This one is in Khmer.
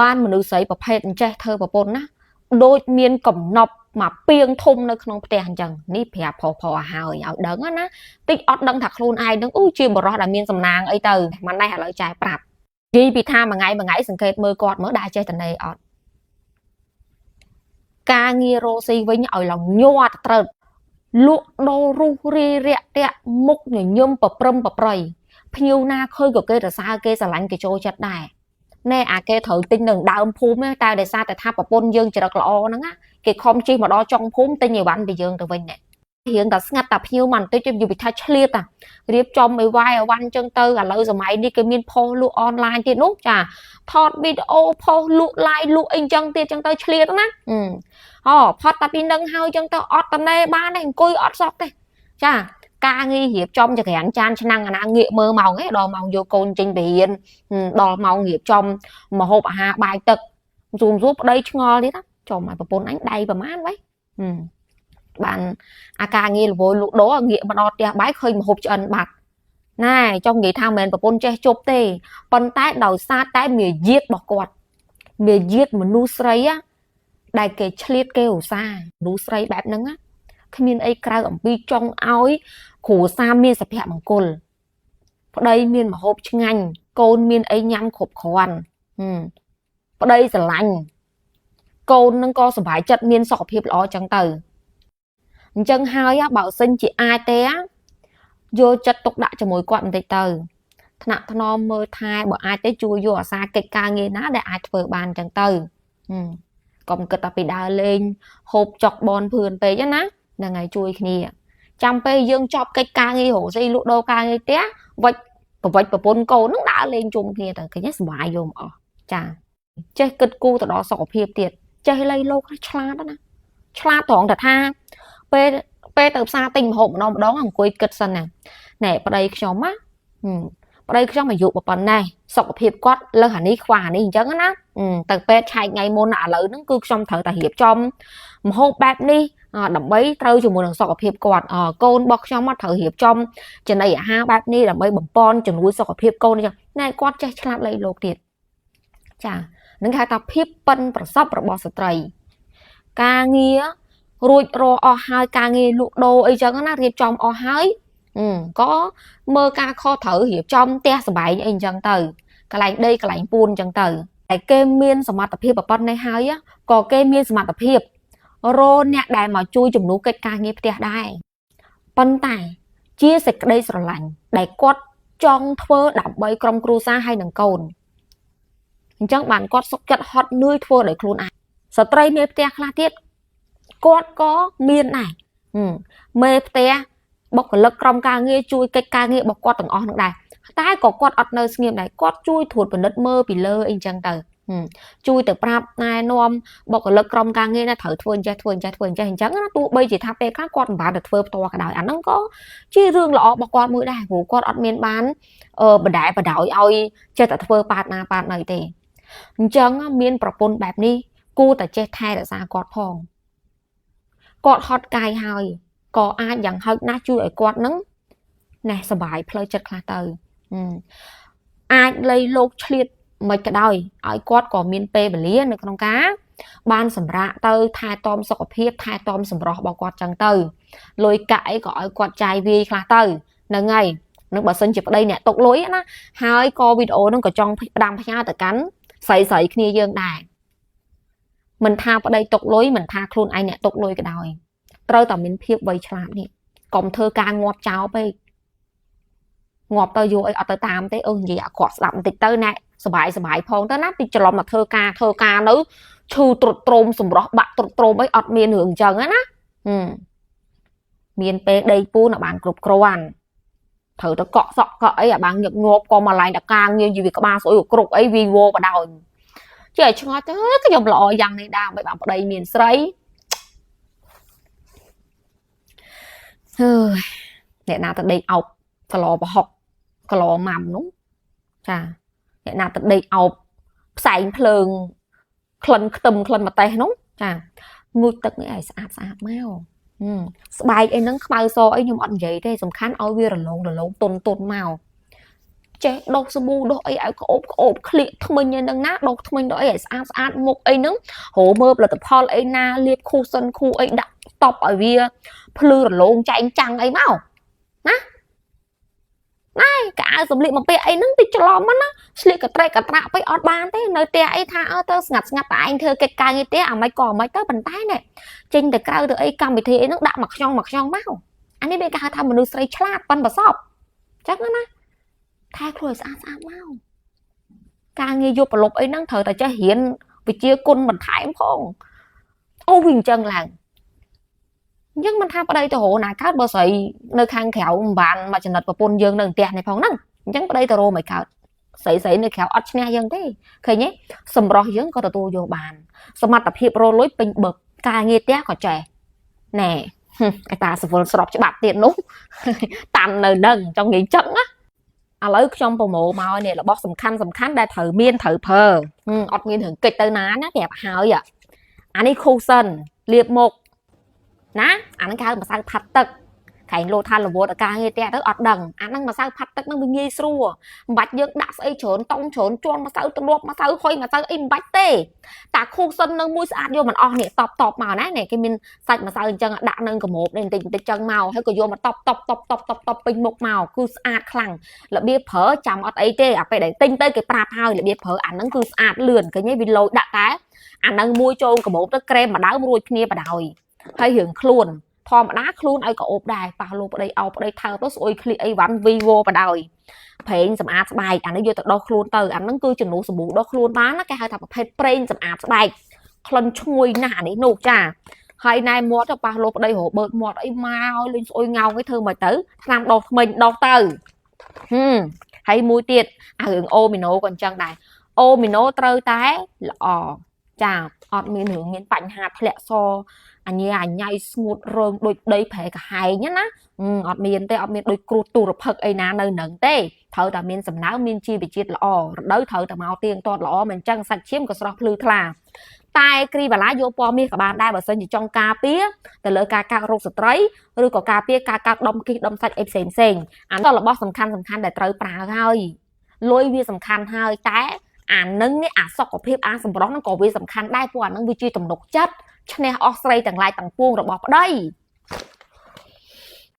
បានមនុស្សស្រីប្រភេទអញ្ចេះធ្វើប្រពន្ធណាដូចមានកំណប់មកពីងធំនៅក្នុងផ្ទះអញ្ចឹងនេះប្រាប់ប្រុសប្រុសឲ្យហើយឲ្យដឹងណាតិចអត់ដឹងថាខ្លួនឯងនឹងអូជាបរោះដែលមានសំណាងអីទៅម៉ណេះឥឡូវចែប្រាប់និយាយពីថាមួយថ្ងៃមួយថ្ងៃសង្កេតមើលគាត់មើលដែរចេះតនេអត់ការងាររោស៊ីវិញឲ្យឡើងញ័រត្រូវលក់ដូររុះរាយរាក់ទាក់មុខញញឹមប្រព្រឹមប្រប្រៃភ្ញៀវណាឃើញក៏គេរសើរគេស្រឡាញ់គេចូលចិត្តដែរណែអាគេត្រូវទិញនឹងដើមភូមិតែដោយសារតែថាប្រពន្ធយើងចរិតល្អហ្នឹងណាគេខំជិះមកដល់ចុងភូមិទិញអីវ៉ាន់ពីយើងទៅវិញណែរៀងតែស្ងាត់តែភ្ញៀវមកបន្តិចយូរពីថាឆ្លៀតតារៀបចំអីវ៉ាយអីវ៉ាន់ចឹងទៅឥឡូវសម័យនេះគេមានផុសលក់អនឡាញទៀតនោះចាថតវីដេអូផុសលក់ឡាយលក់អីចឹងទៀតចឹងទៅឆ្លៀតណាអូផុតតែពីនឹងហើយចឹងទៅអត់តណេបានទេអង្គុយអត់សក់ទេចាការងាររៀបចំចក្រានចានឆ្នាំងអាណាងាកមើលម៉ោងឯងដល់ម៉ោងយកកូនចេញទៅរៀនដល់ម៉ោងរៀបចំម្ហូបអាហារបាយទឹកស៊ូមស៊ូប្តីឆ្ងល់ទៀតណាចំឲ្យប្រពន្ធអញដៃប្រហែលវ៉ៃបានអាការងារលវលក់ដូរងាកមកដល់ផ្ទះបាយឃើញម្ហូបឆ្អិនបាត់ណែចង់និយាយថាមិនមែនប្រពន្ធចេះជប់ទេប៉ុន្តែដោយសារតែមាយាទរបស់គាត់មាយាទមនុស្សស្រីដែលគេឆ្លៀតគេឧស្សាហ៍មនុស្សស្រីបែបហ្នឹងណាគ្មានអីក្រៅអំពីចង់ឲ្យគ្រួសារមានសុភមង្គលប្តីមានម្ហូបឆ្ងាញ់កូនមានអីញ៉ាំគ្រប់គ្រាន់ប្តីស្រឡាញ់កូននឹងក៏សប្បាយចិត្តមានសុខភាពល្អចឹងទៅអញ្ចឹងហើយបើសិនជាអាចទេយកចិត្តទុកដាក់ជាមួយគាត់បន្តិចទៅថ្នាក់ថ្នមមើលថែបើអាចទេជួយយកអាសាកិច្ចការងារណាដែលអាចធ្វើបានចឹងទៅកុំគិតតែពីដើរលេងហូបចុកបនភឿនពេកណាហ្នឹងហើយជួយគ្នាចាំពេលយើងចប់កិច្ចការងាររកស៊ីលក់ដូរការងារផ្ទះវិចប្រវិចប្រពន្ធកូននឹងដើរលេងជុំគ្នាទៅឃើញសុបាយយំអស់ចាចេះគិតគូរទៅដល់សុខភាពទៀតចេះលៃលោកឆ្លាតណាឆ្លាតត្រង់តែថាពេលពេលទៅផ្សារទិញម្ហូបម្ដងម្ដងអង្គុយគិតសិនណាណែប្តីខ្ញុំណាប្តីខ្ញុំអាយុប៉ុណ្ណេះសុខភាពគាត់លើសអានេះខ្វះអានេះអញ្ចឹងណាទៅពេទ្យឆែកថ្ងៃមុនឥឡូវហ្នឹងគឺខ្ញុំត្រូវតែរៀបចំម្ហូបបែបនេះដើម្បីត្រូវជាមួយនឹងសុខភាពគាត់កូនរបស់ខ្ញុំត្រូវរៀបចំចំណីអាហារបែបនេះដើម្បីបំពន់ជំនួយសុខភាពកូនអញ្ចឹងណែគាត់ចេះឆ្លាតលៃលោកទៀតចានឹងគេហៅថាភាពប៉ិនប្រសប់របស់ស្ត្រីការងាររួចរអស់ហើយការងារលក់ដូរអីចឹងណារៀបចំអស់ហើយក៏មើលការខុសត្រូវរៀបចំផ្ទះសម្បែងអីអញ្ចឹងទៅកន្លែងដីកន្លែងពួនអញ្ចឹងទៅតែគេមានសមត្ថភាពប៉ុណ្ណេះហើយក៏គេមានសមត្ថភាពរអ្នកដែលមកជួយជំនួសកិច្ចការងារផ្ទះដែរប៉ុន្តែជាសេចក្តីស្រឡាញ់ដែលគាត់ចង់ធ្វើដើម្បីក្រុមគ្រួសារហើយនឹងកូនអញ្ចឹងបានគាត់សុខចិត្តហត់នឿយធ្វើដោយខ្លួនឯងស្ត្រីមេផ្ទះខ្លះទៀតគាត់ក៏មានដែរមេផ្ទះបុគ្គលិកក្រុមការងារជួយកិច្ចការងាររបស់គាត់ទាំងអស់នឹងដែរតែក៏គាត់អត់នៅស្ងៀមដែរគាត់ជួយត្រួតពិនិត្យមើលពីលើអីចឹងទៅជួយទៅប្រាប់ណែនាំបុគ្គលិកក្រុមការងារណាត្រូវធ្វើអញ្ចេះធ្វើអញ្ចេះធ្វើអញ្ចេះអញ្ចឹងណាទោះបីជាថាពេលខ្លះគាត់មិនបានទៅធ្វើផ្ទាល់ក៏ដោយអាហ្នឹងក៏ជារឿងល្អរបស់គាត់មួយដែរព្រោះគាត់អត់មានបានបដែបដោយឲ្យចេះតែធ្វើប៉ាតណាប៉ាតណីទេអញ្ចឹងមានប្រពន្ធបែបនេះគួរតែចេះថែរក្សាគាត់ផងគាត់ហត់កាយហើយក៏អាចយ៉ាងហោចណាស់ជួយឲ្យគាត់នឹងណែសបាយផ្លូវចិត្តខ្លះទៅអាចលៃលោកឆ្លៀតមិនក៏ដោយឲ្យគាត់ក៏មានពេលវេលានៅក្នុងការបានសម្រាកទៅថែទាំសុខភាពថែទាំសម្រស់របស់គាត់ចឹងទៅលុយកាក់អីក៏ឲ្យគាត់ចាយវាយខ្លះទៅហ្នឹងហើយនឹងបើសិនជាប្តីអ្នកຕົកលុយណាហើយក៏វីដេអូហ្នឹងក៏ចង់ផ្ដាំផ្ញើទៅកាន់ស្រីស្រីគ្នាយើងដែរមិនថាប្តីຕົកលុយមិនថាខ្លួនឯងអ្នកຕົកលុយក៏ដោយត្រូវតែមានភាពវៃឆ្លាតនេះកុំធ្វើការងាប់ចោលពេកងាប់ទៅយកអីអត់ទៅតាមទេអឺនិយាយអាក្រក់ស្ដាប់បន្តិចទៅណែសបាយសបាយផងទៅណាទីច្រឡំមកធ្វើការធ្វើការនៅឈឺត្រុតត្រោមសម្រស់បាក់ត្រុតត្រោមអីអត់មានរឿងអញ្ចឹងណាមានពេលដេកពូនឲ្យបានគ្រប់គ្រាន់ត្រូវទៅកក់សក់កក់អីឲ្យបានញឹកញាប់ក៏មកឡើងដល់ការងារយីវាក្បាលស្អុយគ្រប់អីវីវបដោយជាឲ្យឆ្ងល់ទៅខ្ញុំល្អយ៉ាងនេះដែរមិនបានប្តីមានស្រីហើយអ្នកណាទៅដេកអោបកឡប្រហុកកឡម៉ាំនោះចាអ្នកណាទៅដេកអោបផ្សែងភ្លើងក្លិនខ្ទឹមក្លិនម្ទេសនោះចាងូតទឹកនេះឲ្យស្អាតស្អាតមកស្បែកអីហ្នឹងខ្មៅសអីខ្ញុំអត់និយាយទេសំខាន់ឲ្យវារលោងរលោងតុនតុនមក ចេះដុសសាប៊ូដុសអីឲ្យក្អូបក្អូបក្លៀកថ្មិញហ្នឹងណាដុសថ្មិញដុសអីឲ្យស្អាតស្អាតមុខអីហ្នឹងរមើលផលិតផលអីណាលាប cushion ខូអីដាក់តបឲ្យវាភ្លឺរលោងចែងចាំងអីមកណាណែកៅអៅសម្លៀកបំពាក់អីហ្នឹងតិចច្រឡំណាស្លៀកកត្រេកកត្រាក់ពេកអត់បានទេនៅផ្ទះអីថាអើទៅស្ងាត់ស្ងាត់តែឯងធ្វើកិច្ចការងារផ្ទះអាម៉េចក៏អាម៉េចទៅប៉ុន្តែណែចេញទៅក្រៅទៅអីកម្មវិធីអីហ្នឹងដាក់មកខ្យងមកខ្យងមកអានេះវាគេហៅថាមនុស្សស្រីឆ្លាតប៉ិនប្រសប់ចឹងណាថែខ្លួនឲ្យស្អាតស្អាតមកការងារយកប្រលប់អីហ្នឹងត្រូវតែចេះរៀនវិជាគុណបន្ថែមផងអូវាអញ្ចឹងឡើងអញ្ចឹងមិនថាប្តីទៅរកណាកើតបើស្រីនៅខាងក្រៅមិនបានមកចំណិតប្រពន្ធយើងនៅផ្ទះនេះផងហ្នឹងអញ្ចឹងប្តីទៅរកមិនកើតស្រីស្រីនៅក្រៅអត់ឈ្នះយើងទេឃើញទេសម្រស់យើងក៏ទទួលយកបាន សមត្ថភាពរលុយពេញបឹកការងារផ្ទះក៏ចេះណែឯតាសវលស្របច្បាប់ទៀតនោះតាន់នៅនឹងចង់និយាយចឹងណាឥឡូវខ្ញុំប្រមូលមកនេះរបស់សំខាន់សំខាន់ដែលត្រូវមានត្រូវប្រើអត់មានរឿងកិច្ចទៅណាណាប្រាប់ហើយអានេះ cushion លាបមុខណាអាហ្នឹងគេហៅម្សៅផាត់ទឹកក្រែងលោថារវត្តអាការងារផ្ទះទៅអត់ដឹងអាហ្នឹងម្សៅផាត់ទឹកហ្នឹងវាងាយស្រួលមិនបាច់យើងដាក់ស្អីច្រើនតង់ច្រើនជាន់ម្សៅទលាប់ម្សៅហុយម្សៅអីមិនបាច់ទេតា cushion នឹងមួយស្អាតយកមិនអស់នេះតបតបមកណានេះគេមានសាច់ម្សៅអញ្ចឹងដាក់នឹងកាម៉ូបនេះបន្តិចបន្តិចចឹងមកហើយក៏យកមកតបតបតបតបតបតបពេញមុខមកគឺស្អាតខ្លាំងរបៀបប្រើចាំអត់អីទេអាពេលដែលទិញទៅគេប្រាប់ហើយរបៀបប្រើអាហ្នឹងគឺស្អាតលឿនឃើញទេវាលយដាក់តែអាហ្នឹងមួយចូលកាម៉ូបទៅក្រែមម្ដៅរួចគ្នាបដ ாய் ហើយរឿងខ្លួនធម្មតាខ្លួនឲ្យក៏អូបដែរប៉ះលោប្តីអោប្តីថើបទៅស្អុយឃ្លៀកអីវ៉ាន់វីវបដ ாய் ប្រេងសម្អាតស្បែកអានេះយកទៅដោះខ្លួនទៅអាហ្នឹងគឺជំនួសសាប៊ូដោះខ្លួនបានណាគេហៅថាប្រភេទប្រេងសម្អាតស្បែកក្លិនឈ្ងុយណាស់អានេះនោះចាហើយណែមាត់ទៅប៉ះលោប្តីរបឺតមាត់អីមកឲ្យលេងស្អុយងោងអីធ្វើមកទៅថ្នាំដោះថ្មិញដោះទៅហឹមហើយមួយទៀតអារឿងអូមីណូក៏អញ្ចឹងដែរអូមីណូត្រូវតែល្អចាអត់មានរឿងមានបញ្ហាធ្លាក់សអញ្ញាអញ៉ៃស្ងួតរើងដូចដីប្រែកាហែងណាអត់មានទេអត់មានដូចគ្រូទូរភឹកអីណានៅនឹងទេត្រូវតែមានសំណើមមានជីវជាតិល្អរដូវត្រូវតែមកទៀងទាត់ល្អមិនអញ្ចឹងសាច់ឈាមក៏ស្រស់ភ្លឺថ្លាតែគ្រីបាឡាយកពណ៌មាសក៏បានដែរបើសិនជាចង់ការពារទៅលើការកើតរោគស្ត្រីឬក៏ការពារការកើតដុំគីសដុំសាច់អីផ្សេងផ្សេងអានោះរបស់សំខាន់សំខាន់ដែលត្រូវប្រើហើយលុយវាសំខាន់ហើយតែអានឹងនេះអាសុខភាពអាសម្រស់ហ្នឹងក៏វាសំខាន់ដែរព្រោះអានឹងវាជាទំនុកចិត្តឈ្នះអស់ស្រីទាំងឡាយទាំងពួងរបស់ប្តី។